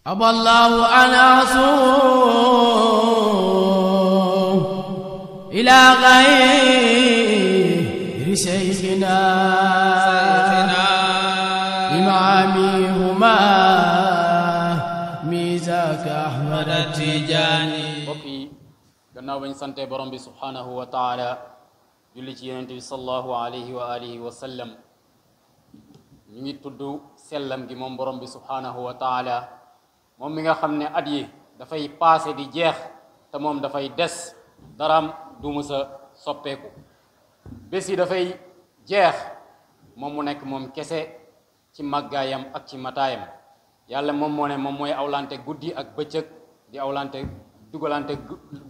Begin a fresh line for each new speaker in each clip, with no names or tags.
أبى الله أن أصوم إلى غير شيخنا إمامهما ميزاك أحمد التجاني.
mbokk yi gannaaw bañ sante borom bi subhanahu wa taala julli ci yonent bi sallallahu alayhi wa alihi wa sallam ñu ngi tudd sellam gi moom borom bi subhanahu wa taala moom mi nga xam ne at yi dafay paase di jeex te moom dafay des daraam du mësa soppeeku bés yi dafay jeex moom mu nekk moom kese ci màggaayam ak ci mataayam yàlla moom moo ne moom mooy awlante guddi ak bëccëg di awlante dugalante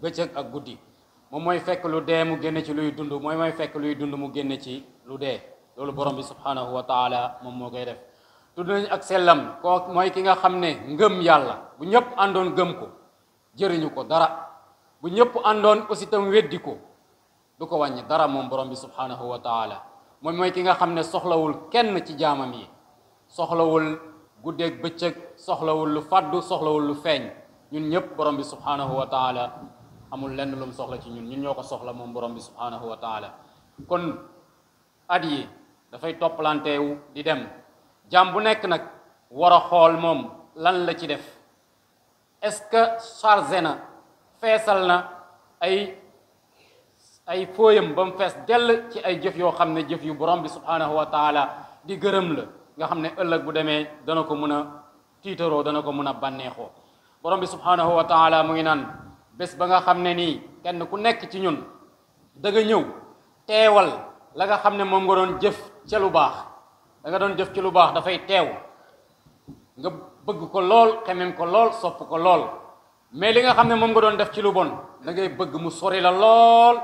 bëccëg ak guddi moom mooy fekk lu dee mu génne ci luy dund mooy fekk luy dund mu génne ci lu dee loolu borom bi subhanahu wa taala moom moo koy def tudd nañ ak sellam koo mooy ki nga xam ne ngëm yàlla bu ñëpp àndoon gëm ko jëriñu ko dara bu ñëpp àndoon aussi tam weddi ko du ko wàññi dara moom borom bi subhanahu wa taala moom mooy ki nga xam ne soxlawul kenn ci jaamam yi soxlawul guddeeg bëccëg soxlawul lu faddu soxlawul lu feeñ ñun ñëpp borom bi subhanahu wa taala amul lenn lu mu soxla ci ñun ñoo ko soxla moom borom bi subhanahu wa taala kon at yi dafay toppalanteewu di dem jaam bu nekk nag war a xool moom lan la ci def est-ce que chargé na feesal na ay fooyam ba mu fees dell ci ay jëf yoo xam ne jëf yu borom bi subhanahu wa taala di gërëm la nga xam ne ëllëg bu demee dana ko mën a tiitaroo dana ko mën a bànneexoo borom bi subhanahu wa taala mu ngi naan bés ba nga xam ne nii kenn ku nekk ci ñun da nga ñëw teewal la nga xam ne moom nga doon jëf ca lu baax da nga doon jëf ci lu baax dafay teew nga bëgg ko lool xemem ko lool sopp ko lool mais li nga xam ne moom nga doon def ci lu bon da ngay bëgg mu sori la lool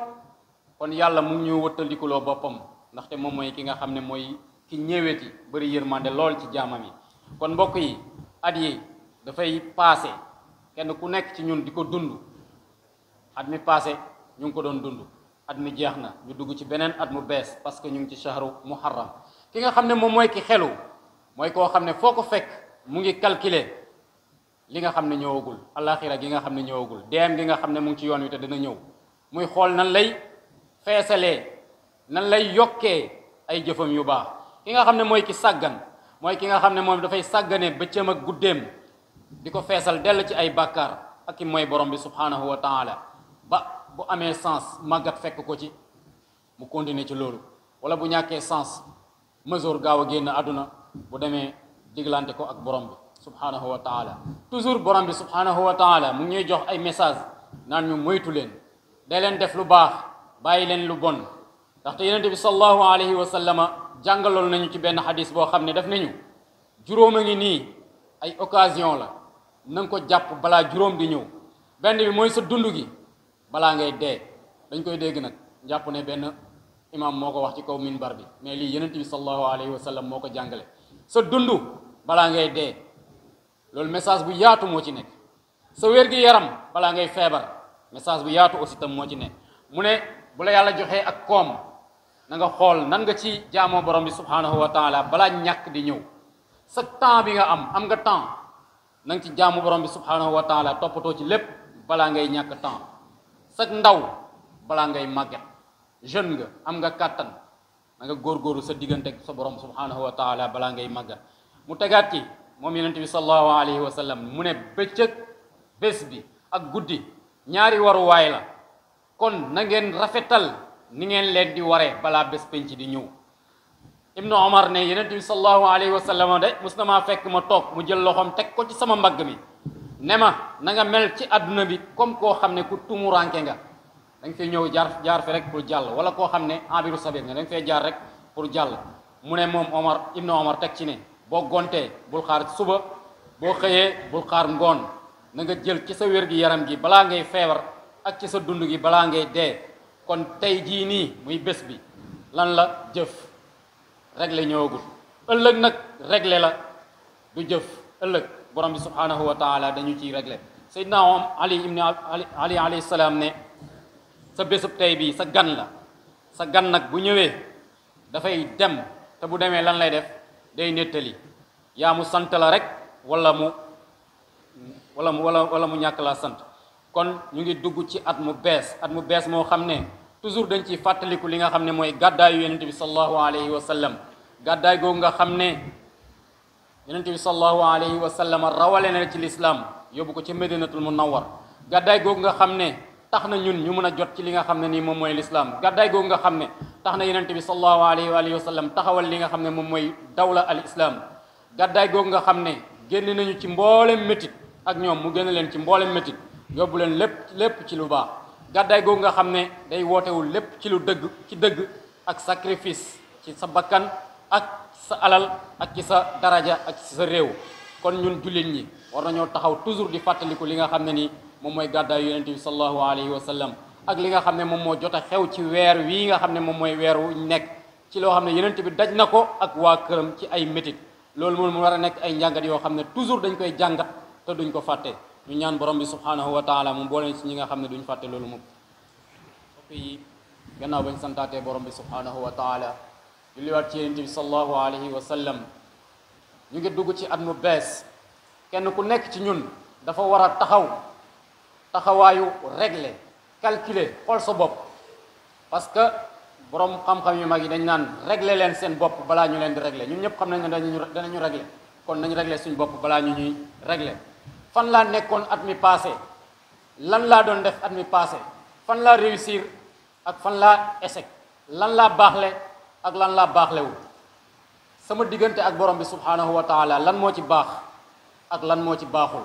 kon yàlla mu ngi ñu wëttandikuloo boppam ndaxte moom mooy ki nga xam ne mooy ki ñëweeti bëri yërmande lool ci jaamam yi kon mbokk yi at yi dafay paase kenn ku nekk ci ñun di ko dund at mi paase ñu ngi ko doon dund at mi jeex na ñu dugg ci beneen at mu bees parce que ñu ngi ci shahru muharram ki nga xam ne moom mooy ki xelu mooy koo xam ne foo ko fekk mu ngi calculer li nga xam ne ñëwagul alaxira gi nga xam ne ñëwagul deem gi nga xam ne mu ngi ci yoon wi te dina ñëw muy xool nan lay feesalee nan lay yokkee ay jëfam yu baax ki nga xam ne mooy ki sàggan mooy ki nga xam ne moom dafay sàggane bëccëm ak guddeem di ko feesal dell ci ay bàkkaar ak ki mooy borom bi subhanahu wa taala ba bu amee sens màggat fekk ko ci mu continuer ci loolu wala bu ñàkkee sens mesure gaaw a génn àdduna bu demee diglante ko ak borom bi subhanahu wa taala toujours borom bi subhanahu wa taala mu ngi ñuy jox ay message naan ñu moytu leen day leen def lu baax bàyyi leen lu bon ndaxte yonent bi sallallahu alayhi wa sallama jàngaloon nañu ci benn xadis boo xam ne daf nañu juróom a ngi nii ay occasion la na nga ko jàpp balaa juróom di ñëw benn bi mooy sa dund gi balaa ngay dee dañ koy dégg nag jàpp ne benn imam moo ko wax ci kaw minbar bi mais lii yonent bi sallallahu alayhi wa sallam moo ko jàngale sa dund balaa ngay dee loolu message bu yaatu moo ci nekk sa wér-gi-yaram balaa ngay feebar message bu yaatu aussi tam moo ci nekk mu ne bu la yàlla joxee ak koom na nga xool nan nga ci jaamoo borom bi subhanahu wa taala balaa ñàkk di ñëw sa temps bi nga am nga temps na nga ci jaamu borom bi subhanahu wa taala toppatoo ci lépp balaa ngay ñàkk temps sa ndaw balaa ngay màgget jeune nga am nga kàttan na nga góorgóorlu sa diggante sa borom subhanahu wa taala balaa ngay màggat mu tegaat ci moom yonent bi sallallahu alayhi wa sallam mu ne bëccëg bés bi ak guddi ñaari waruwaay la kon na ngeen rafetal ni ngeen leen di waree balaa bés penc di ñëw ibnu omar ne yonent bi sallallahu alayhi wa sallam de mus na maa fekk ma toog mu jël loxoom teg ko ci sama mbagg mi ne ma na nga mel ci àdduna bi comme koo xam ne ku tumuranke nga da nga fay ñëw jaar fi rek pour jàll wala koo xam ne abiru sabir nga da nga fay jaar rek pour jàll mu ne moom omar ibnu omar teg ci ne boo gontee bul xaar suba boo xëyee bul xaar ngoon na nga jël ci sa wér-gi-yaram gi balaa ngay feebar ak ci sa dund gi balaa ngay dee kon tey jii nii muy bés bi lan la jëf réglé ñëwagul ëllëg nag réglé la du jëf ëllëg borom bi subhanahu wa taala dañu ciy réglé Seydina Ali ibn Ali alayhi salaam ne sa bésub tey bii sa gan la sa gan nag bu ñëwee dafay dem te bu demee lan lay def day nettali yaa mu sant la rek wala mu wala mu ñàkk laa sant kon ñu ngi dugg ci at mu bees moo xam ne toujours dañ ciy fàttaliku li nga xam ne mooy gàddaayu yonente bi sallallahu alayhi wa sallam gàddaay googu nga xam ne yonente bi sallallahu alayhi wa sallam rawale na ci lislaam yóbbu ko ci medinatul munawwar gàddaay googu nga xam ne tax na ñun ñu mën a jot ci li nga xam ne nii moom mooy lislaam gàddaay googu nga xam ne tax na yonente bi sallallahu alayhi wa sallam taxawal li nga xam ne moom mooy dawla al islam gàddaay googu nga xam ne génn nañu ci mboolem métit ak ñoom mu génn leen ci mboolem métit yóbbu leen lépp ci lu baax gàddaay googu nga xam ne day wootewul lépp ci lu dëgg ak sacrifice ci sa bakkan ak sa alal ak ci sa daraja ak ci sa réew kon ñun jullit ñi war nañoo taxaw toujours di fàttaliku li nga xam ne nii moom mooy gàddaayu yonent bi sallallahu alayhi wa sallam ak li nga xam ne moom moo jot a xew ci weer wii nga xam ne moom mooy weer wu nekk ci loo xam ne yonent bi daj na ko ak waa këram ci ay métit loolu moom mu war a nekk ay njàngat yoo xam ne toujours dañ koy jàngat te duñ ko fàtte ñu ñaan borom bi subhanahu wa taala mu boole ci ñi nga xam ne duñ fàtte loolu moom mbokk yi gannaaw bañ santaatee borom bi subhanahu wa taala julliwaat ci yonent bi sallallahu alayhi wa sallam ñu ngi dugg ci at mu bees kenn ku nekk ci ñun dafa war a taxawaayu régler calculer xool sa bopp parce que borom xam-xam yu mag yi dañ naan régler leen seen bopp balaa ñu leen di régler ñun ñëpp xam nañ ne danañu régler kon nañ régler suñ bopp balaa ñu ñuy régler fan laa nekkoon at mi passé lan laa doon def at mi passé fan laa réussir ak fan laa échec lan laa baaxle ak lan laa baaxlewul sama diggante ak borom bi subhanahu wa taala lan moo ci baax ak lan moo ci baaxul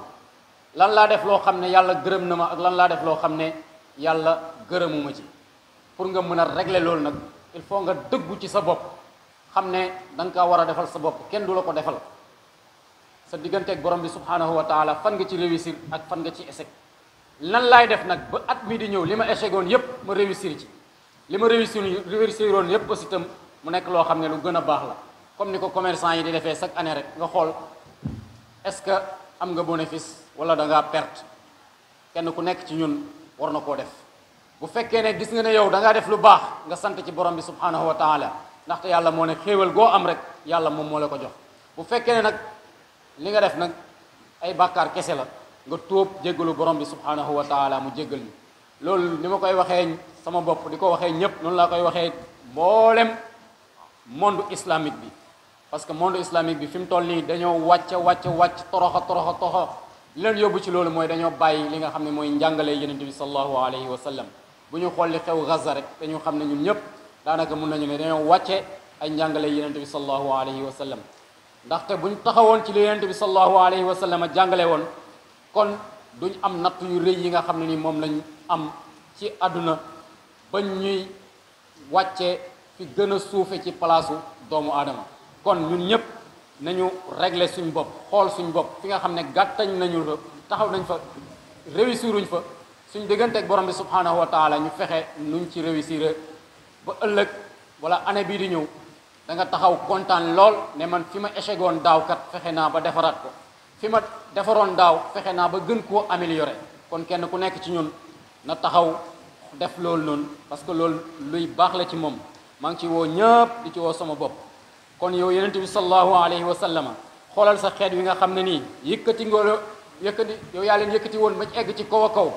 lan laa def loo xam ne yàlla gërëm na ma ak lan laa def loo xam ne yàlla gërëmuma ci pour nga mën a régler loolu nag il faut nga dëggu ci sa bopp xam ne da nga kaa war a defal sa bopp kenn du la ko defal sa digganteeg borom bi subhanahu wa taala fan nga ci réussir ak fan nga ci échec lan laay def nag ba at mi di ñëw li ma échec woon yépp ma réussir ci li ma réussir woon yépp aussi itam mu nekk loo xam ne lu gën a baax la comme ni ko commerçant yi di defee chaque année rek nga xool est-ce que am nga bénéfice wala da ngaa perte kenn ku nekk ci ñun war na koo def bu fekkee ne gis nga ne yow da ngaa def lu baax nga sant ci borom bi subhanahu wa taala ndaxte yàlla moo ne xéewal goo am rek yàlla moom moo la ko jox bu fekkee ne nag li nga def nag ay bàkkaar kese la nga tóob jéggalu borom bi subhanahu wa taala mu jéggal ñu loolu ni ma koy waxee sama bopp di ko waxee ñëpp noonu laa koy waxee mboolem monde islamique bi parce que monde islamique bi fi mu toll nii dañoo wàcc toroxa li leen yóbbu ci loolu mooy dañoo bàyyi li nga xam ne mooy njàngale yenente bi sallallahu alayhi wa sallam bu ñu xool li xew Gaza rek dañu xam ne ñun ñëpp daanaka mun nañu ne dañoo wàcce ay njàngale yenente bi sallallahu alayhi wa sallam ndaxte bu ñu taxawoon ci li yenente bi sallallahu alayhi wa sallam jàngale woon kon duñ am natt yu rëy yi nga xam ne ni moom lañ am ci àdduna ba ñuy wàcce fi gën a suufe ci palaasu doomu aadama kon ñun ñëpp nañu régler suñ bopp xool suñ bopp fi nga xam ne gàttañ nañu taxaw nañ fa réussiruñ fa suñ diggante ak borom bi subhanahu wa taala ñu fexe nuñ ci réussir ba ëllëg wala année bii di ñëw da nga taxaw kontaan lool ne man fi ma échec woon daaw kat fexe naa ba defaraat ko fi ma defaroon daaw fexe naa ba gën koo améliorer kon kenn ku nekk ci ñun na taxaw def loolu noonu parce que loolu luy baax la ci moom maa ngi ci woo ñëpp di ci woo sama bopp kon yow yonent bi sallallahu alayhi wa sallama xoolal sa xeet wi nga xam ne nii yëkkati yow yaa leen yëkkati woon ba egg ci kaw a kaw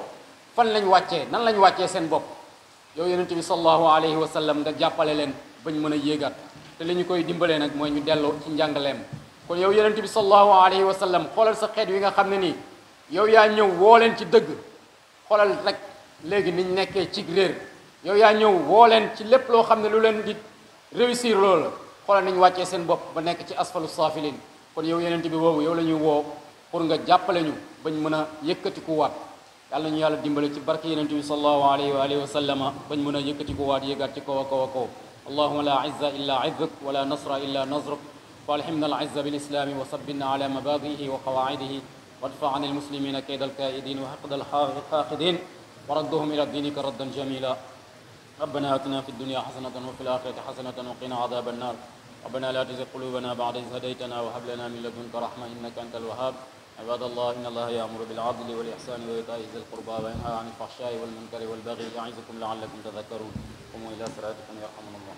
fan lañ wàccee nan lañ wàccee seen bopp yow yonent bi sallallahu alayhi wa sallam nga jàppale leen bañ mën a yéegaat te li ñu koy dimbalee nag mooy ñu delloo ci njàngaleem kon yow yonent bi sallallahu alayhi wa sallam xoolal sa xeet wi nga xam ne nii yow yaa ñëw woo leen ci dëgg xoolal rek léegi niñ nekkee ci réer yow yaa ñëw woo leen ci lépp loo xam ne lu leen di réussir loolu la xoolal nañ wàccee seen bopp ba nekk ci asfalu saafilin kon yow yonent bi boobu yow la ñuy woo pour nga jàppale ñu bañ mën a yëkkatiku waat yàlla ñu yàlla dimbale ci barke yonent bi sallallahu alayhi wa alihi wa sallama bañ mën a yëkkatiku waat yéegaat ci kaw a kaw a kaw allahuma la izza illa izzuk wala nasra illa nasruk fa alhimna al izza bil islami wa sabbinna ala mabadihi wa qawaidihi وادفع عن المسلمين كيد الكائدين وحقد الحاقدين وردهم إلى دينك ردا جميلا ربنا آتنا في الدنيا حسنة وفي الآخرة حسنة وقنا عذاب النار ربنا لا تزغ قلوبنا بعد إذ هديتنا وهب لنا من لدنك رحمة إنك أنت الوهاب عباد الله إن الله يأمر بالعدل والإحسان وإيتاء ذي القربى وينهى عن الفحشاء والمنكر والبغي يعظكم لعلكم تذكرون قوموا إلى صلاتكم يرحمنا الله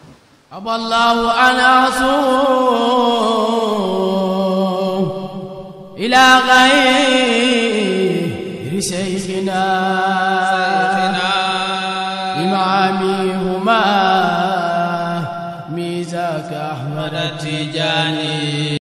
أبى الله أن أصوم إلى غير شيخنا إمامهما ميزاك أحمد التجاني